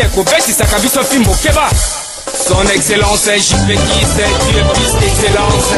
Kobetisaka biso fimbo keba. Son excellence JP Kiss, tu es plus qu'excellence.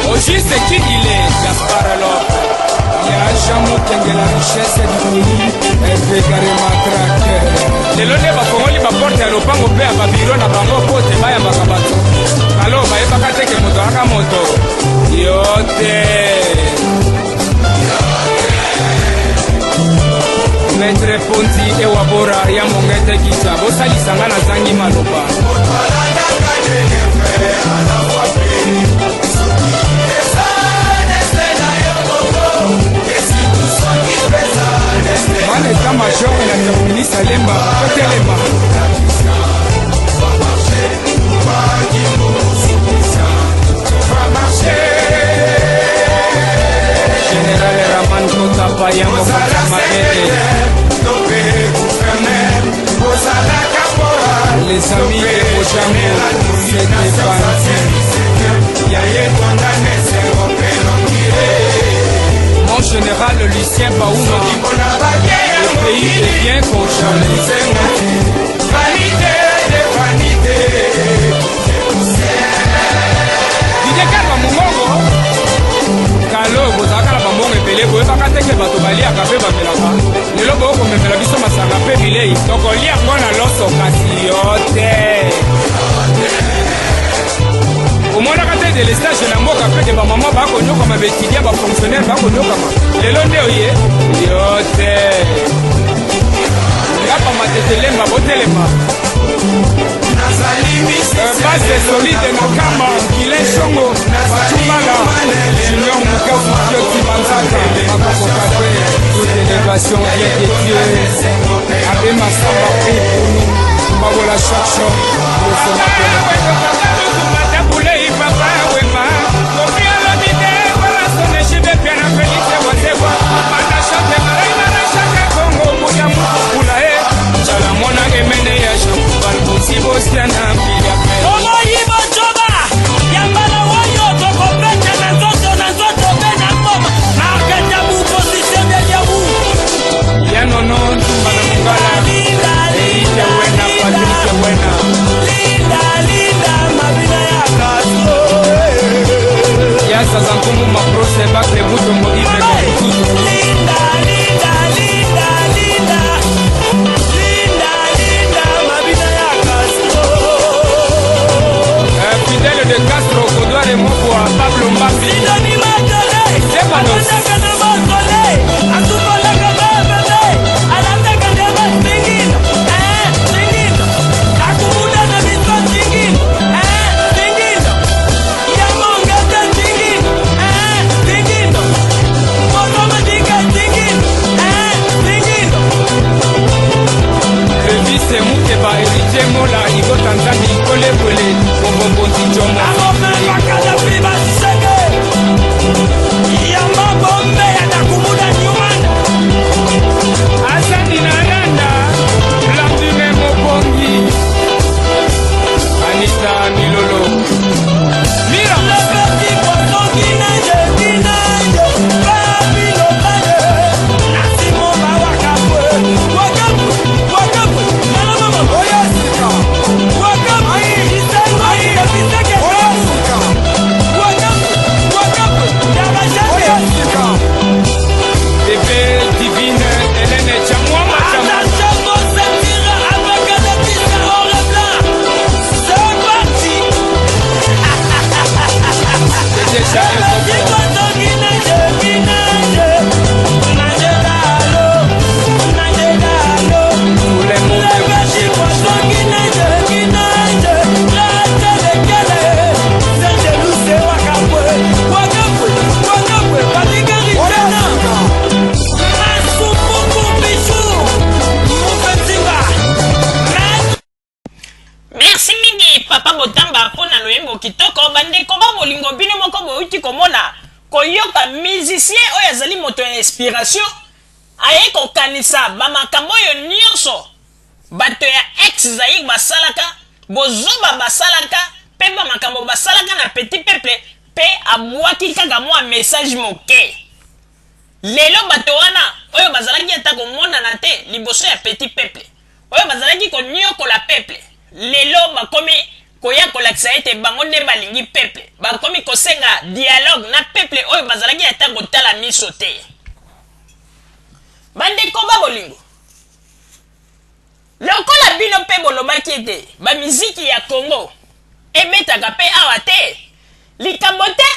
Au juste qui il est, Gaspard alors. Ya Jean Mukenge, la richesse du pays, Hervé Matraque. Lelo nde bafongoli baporte ya lopango mpe ya babiro na bango mpo te bayambaka bato. Alo bayebaka te ke moto aka moto. Yo te. Maître Ponti Ewabora ya Mongete Kisa, bosalisa nga nazangi maloba. Mwana eta major na terminus Alemba, totelema. Général Raman Kotapa ya mokonzi mabele. Les amis de Bojango, c'était parti. Mon général Lucien Baouma, le pays est bien contrôlé. Didier Kalba Mongongo kalo bozalaka na bambongo ebele boyebaka te ke bato baliaka mpe bamelaka lelo bokomemela biso masanga mpe bilei tokolia yango na loso kasi yo te omonaka te delestage na mboka mpe ke bamama bakonyokama baetudiant bafonctionnaire bakonyokama lelo nde oye yo te ngapa matete lemba botelema base solide na kama kile shongo batumbala junior mukafu kioti manzaka makokoka te toute élévation vient de Dieu abe masamba prie pour nous mbabola chaque Merci mingi papa Botamba mpo na loyembo kitoko. Bandeko ba bolingo, bino moko boyuti komona koyoka musicien oyo azali moto ya inspiration aye kokanisa ba makambo oyo nyonso bato ya ex Zaïre basalaka, bozoba basalaka mpe ba makambo basalaka na petit peuple, mpe abwaki kaka mwa message moke. Lelo bato wana oyo bazalaki ata komonana te liboso ya petit peuple, oyo bazalaki konyokola Lelo bakomi koya kolakisa ete bango nde balingi peuple, bakomi kosenga dialogue na peuple oyo bazalaki ata kotala miso te. Bandeko ba bolingo, lokola bino mpe bolobaki ete bamiziki ya Congo ebetaka mpe awa te, likambo te.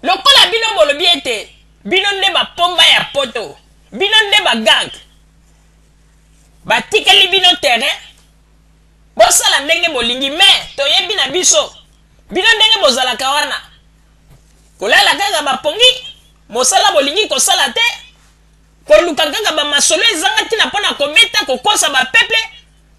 Lokola bino bolobi ete bino nde bapomba ya poto, bino nde ba gang, batikeli bino terrain bosala ndenge bolingi, mais toyebi na biso bino ndenge bozalaka wana, kolala kaka bapongi, mosala bolingi kosala te, koluka kaka bamasolo ezanga ntina mpo na kobeta kokosa bapeuple.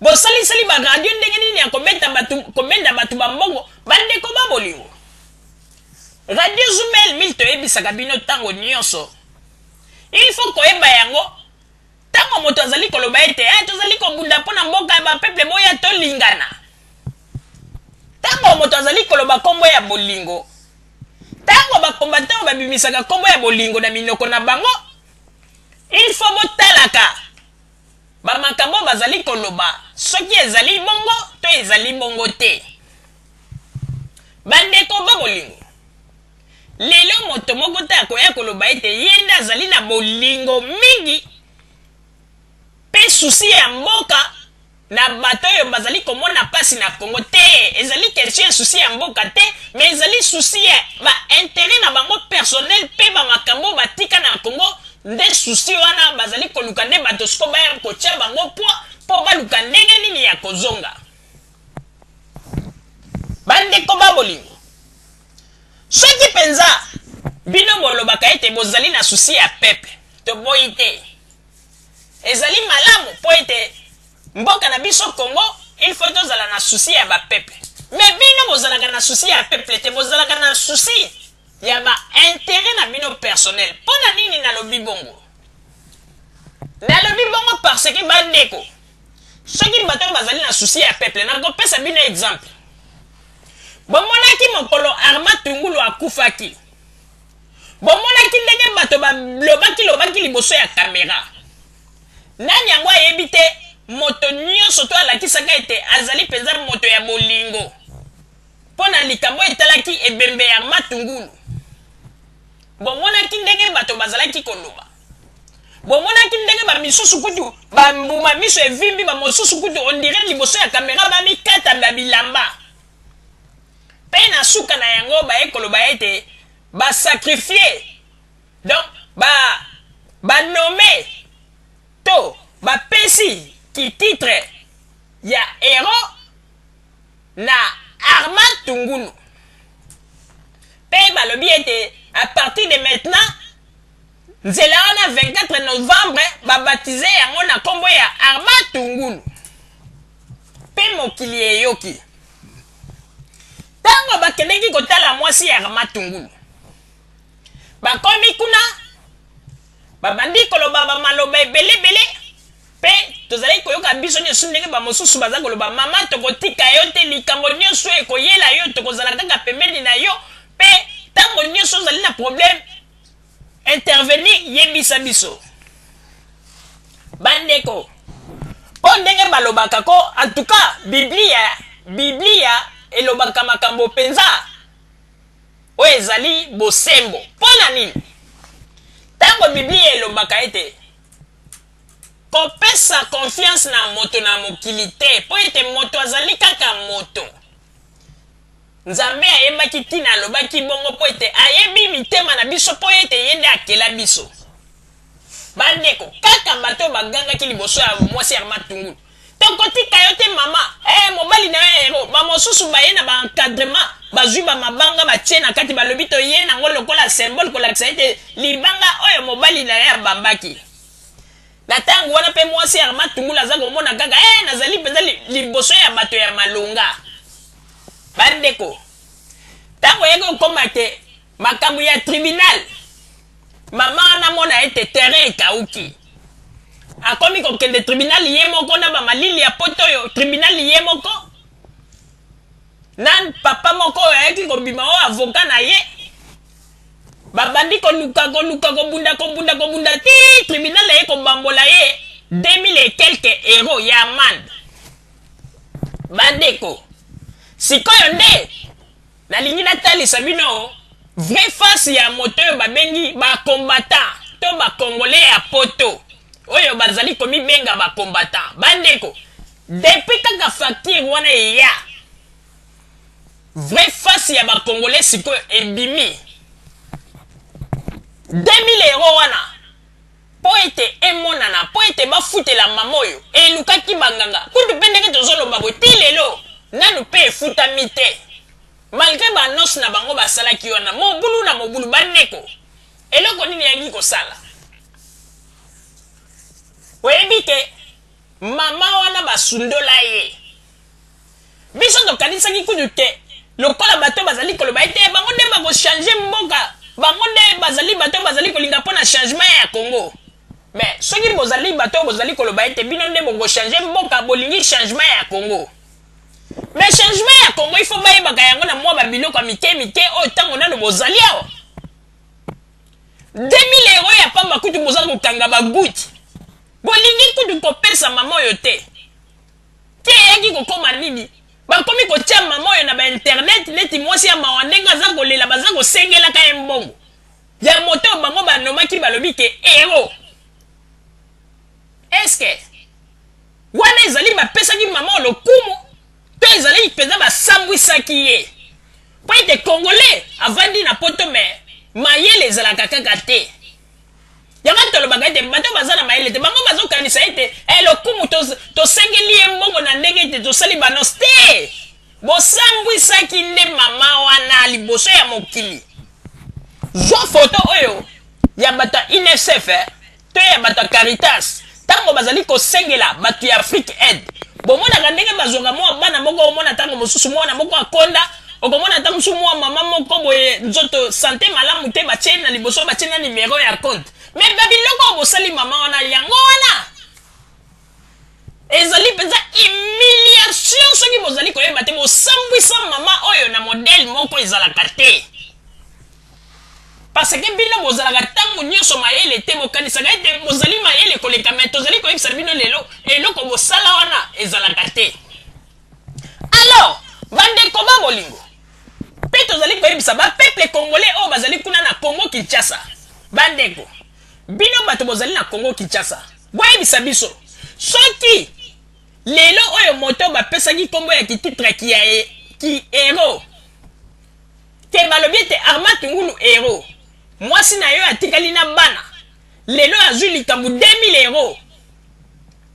Bosalisali ba radio ndenge nini ya kobeta bato, kobenda bato bambongo. Bandeko ba bolingo, Radio Zumel 1000 toyebisaka bino ntango nyonso, il faut koyeba yango. Ntango moto azali koloba ete eh, tozali kobunda mpo na mboka ya bapeuple, boya tolingana. Ntango moto azali koloba nkombo ya bolingo, ntango bakombatango babimisaka nkombo ya bolingo na minoko na bango, il faut botalaka bamakambo bazali koloba soki ezali bongo to ezali bongo te. Bandeko ba bolingo, lelo moto moko te akoya koloba ete ye nde azali na bolingo mingi mpe susi ya mboka na bato oyo bazali komona mpasi na Congo te. Ezali question ya susi ya mboka te, mais ezali susi ya ba intérêt na bango personnel mpe bamakambo batika na Congo nde susi wana bazali koluka nde bato siko baya kotia bango poids mpo baluka ndenge nini ya kozonga. Bandeko ba bolingo, soki mpenza bino bolobaka ete bozali na susi ya peuple, toboyi te. Ezali malamu mpo ete mboka na biso Congo, il faut tozala na susi ya ba peuple. Mais bino bozalaka na susi ya peuple te, bozalaka na susi ya ba intérêt na bino personnel. Mpo na nini nalobi bongo? Nalobi bongo parce que bandeko, soki bato oyo bazali na susi ya peuple, nakopesa bino exemple. Bomonaki mokolo Armand Tungulu akufaki, bomonaki ndenge bato balobaki lobaki liboso ya kamera. Nani yango ayebi te moto nyonso to alakisaka ete azali mpenza moto ya bolingo mpo na likambo etalaki ebembe ya Armand Tungulu? Bomonaki ndenge bato bazalaki koloba, bomonaki ndenge bamisusu kutu bambuma miso evimbi, bamosusu kutu ondire liboso ya kamera bamikata ba bilamba, mpe na suka na yango baye koloba ete basacrifie, donc ba banome to bapesi ki titre ya héros na Armand Tungulu, mpe balobi ete à partir de maintenant nzela wana 24 novembre babatize yango na nkombo ya Armand Tungulu. Mpe mokili eyoki. Ntango bakendeki kotala mwasi ya Armand Tungulu, bakomi kuna, babandi koloba bamaloba ebelebele, mpe tozalaki koyoka biso nyonso ndenge bamosusu baza koloba: mama, tokotika yo te, likambo nyonso ekoyela yo, tokozala kaka pembeni na yo, mpe ntango nyonso ozali na problème, intervenir, yebisa biso. Bandeko, mpo ndenge balobaka ko, en tout cas Biblia elobaka makambo mpenza oyo ezali bosembo. Mpo na nini? Ntango Biblia elobaka ete kopesa confiance na moto na mokili te, mpo ete moto azali kaka moto, Nzambe ayebaki ntina alobaki bongo, mpo ete ayebi mitema na biso, mpo ete ye nde akela biso. Bandeko, kaka bato oyo bagangaki liboso ya mwasi ya Armand Tungulu: tokotika yo te mama, mobali na yo hero. Bamosusu baye na baencadrement, bazwi bamabanga batie na kati, balobi toye nango lokola symbole kolakisa ete libanga oyo mobali na ye abambaki. Na ntango wana mpe mwasi ya Armand Tungulu aza komona kaka nazali mpenza liboso ya bato ya malonga. Bandeko, ntango eyaki kokoma te makambo ya tribunal, mama wana amona ete terrain ekauki, akomi kokende tribunal ye moko na bamalili ya poto oyo, tribunal ye moko na papa moko oyo ayaki kobima oyo avocat na ye. Babandi koluka koluka kobunda kobunda kobunda ti tribunal aye kobambola ye 2000 et quelques euros ya amende. Bandeko, sikoyo nde nalingi natalisa bino vraie face ya moto oyo babengi ba combattant to ba congolais ya poto oyo bazali komibenga ba combattant. Bandeko, depuis kaka facture wana eya, vraie face ya ba congolais sikoyo ebimi. 2000 euros wana mpo ete emonana, mpo ete bafutela mama oyo elukaki banganga kutu mpe ndenge tozoloba boye ti lelo nanu mpe efutami te, malgré ba annonce na bango basalaki wana mobulu na mobulu. Bandeko, eloko nini eyaki kosala? Oyebi ke mama wana basundola ye. Biso tokanisaki kutu te lokola bato bazali koloba ete bango nde bakochange mboka, bango nde bazali bato bazali kolinga mpo na changement ya Congo. Mais soki bozali bato bozali koloba ete bino nde bokochange mboka, bolingi changement ya Congo, mais changement ya Congo il faut bayebaka yango na mwa babiloko ya mike mike oyo ntango nano bozali awa. 2000 euro ya pamba kutu boza kokanga baguti, bolingi kutu kopesa mama oyo te. Te eyaki kokoma nini? Bakomi kotia mama oyo na ba internet neti mwasi ya mawa ndenge aza kolela, baza kosengelaka ye mbongo ya moto oyo bango banomaki, balobi ke héros. Est-ce wana ezali bapesaki mama oyo lokumu to ezali mpenza basambwisaki ye? Mpo ete congolais avandi na poto, mais mayele ezalaka kaka te. Yango tolobaka ete bato baza na mayele te, bango bazokanisa ete lokumu tosengeli ye mbongo na ndenge ete tosali banos te. Bosambwisaki nde mama wana liboso ya mokili. Zwa foto oyo ya bato ya UNICEF to ya bato ya Caritas ntango bazali kosengela bato ya Afrique aide. Bomonaka ndenge bazwaka mwa bana moko, omona ntango mosusu mwana moko akonda, okomona ntango mosusu mwa mama moko boye nzoto sante malamu te, batie na liboso, batie na numero ya compte. Mais babiloko oyo bosali mama wana, yango wana ezali mpenza humiliation. Soki bozali koyeba te, bosambwisa mama oyo na modèle moko ezalaka te, parce que bino bozalaka ntango nyonso mayele te, bokanisaka ete bozali mayele koleka. Mais tozali koyebisa bino lelo, eloko bosala wana ezalaka te. Alors bandeko ba bolingo, mpe tozali koyebisa bapeuple congolais oyo bazali kuna na Congo Kinshasa, bandeko, bino bato bozali na Congo Kinshasa, boyebisa biso soki lelo oyo moto bapesaki nkombo ya kititre ki héros te, balobi ete Armand Tungulu héros, mwasi na yo atikali na bana, lelo azwi likambo 2000 euro.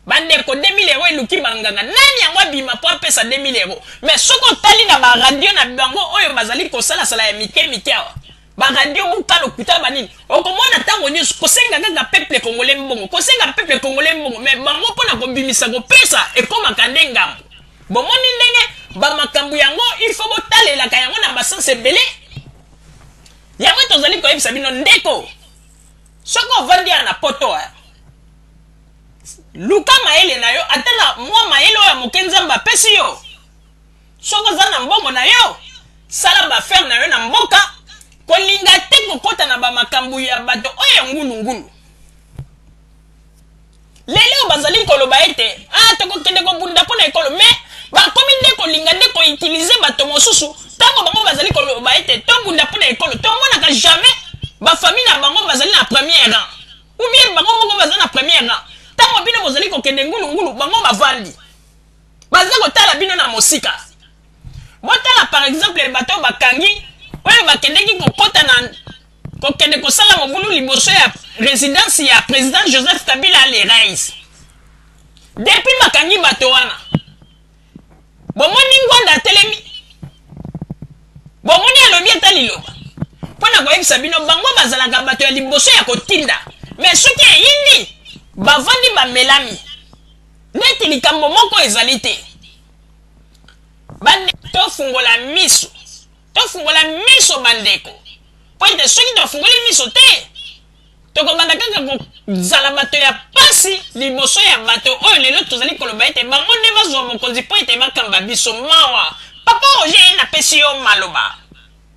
Bandeko, 2000 euro eluki banganga, nani yango abima mpo apesa 2000 euro? Mais soki otali na baradio na bango oyo bazali kosalasala ya mike mike awa, baradio buka lokuta banini, okomona ntango nyonso kosenga kaka peuple congolais mbongo, kosenga peuple congolais mbongo. Mais bango mpona kobimisa kopesa ekomaka nde ngambo. Bomoni ndenge bamakambo yango, il faut botalelaka yango na basens ebele. Yango tozali koyebisa bino, ndeko, soki ovandi ya na poto, luka mayele na yo, ata na mwa mayele oyo ya moke Nzambe apesi yo. Soki oza na mbongo na yo, sala baaffaire na yo na mboka. Kolinga te kokɔta na bamakambo ya bato oyo ya ngulungulu. Lelo bazali koloba ete ah, tokokende kobunda mpo na ekolo, mais bakomi nde kolinga nde koutiliser bato mosusu. Ntango bango bazali koloba ete tobunda mpo na ekolo, tomonaka jamais bafamille na bango bazali na premier rang ou bien bango moko baza na premier rang. Ntango bino bozali kokende ngulungulu, bango bavandi baza kotala bino na mosika. Botala par exemple bato oyo bakangi, oyo bakendeki kokɔta na kokende kosala mobulu liboso ya résidence ya président Joseph Kabila le rais. Depuis bakangi bato wana, bomoni Ngwanda atelemi, bomoni alobi ata liloba mpo na koyebisa bino? Bango bazalaka bato ya liboso ya kotinda, mais soki eyindi, bavandi bamelami neti likambo moko ezali te. Bande, tofungola miso, tofungola miso bandeko, mpo ete soki tofungoli miso te, tokobanda kaka kozala bato ya pasi liboso ya bato oyo lelo tozali koloba ete bango nde bazwa mokonzi mpo ete bakamba biso. Mawa. Papa Roger, ye napesi yo maloba.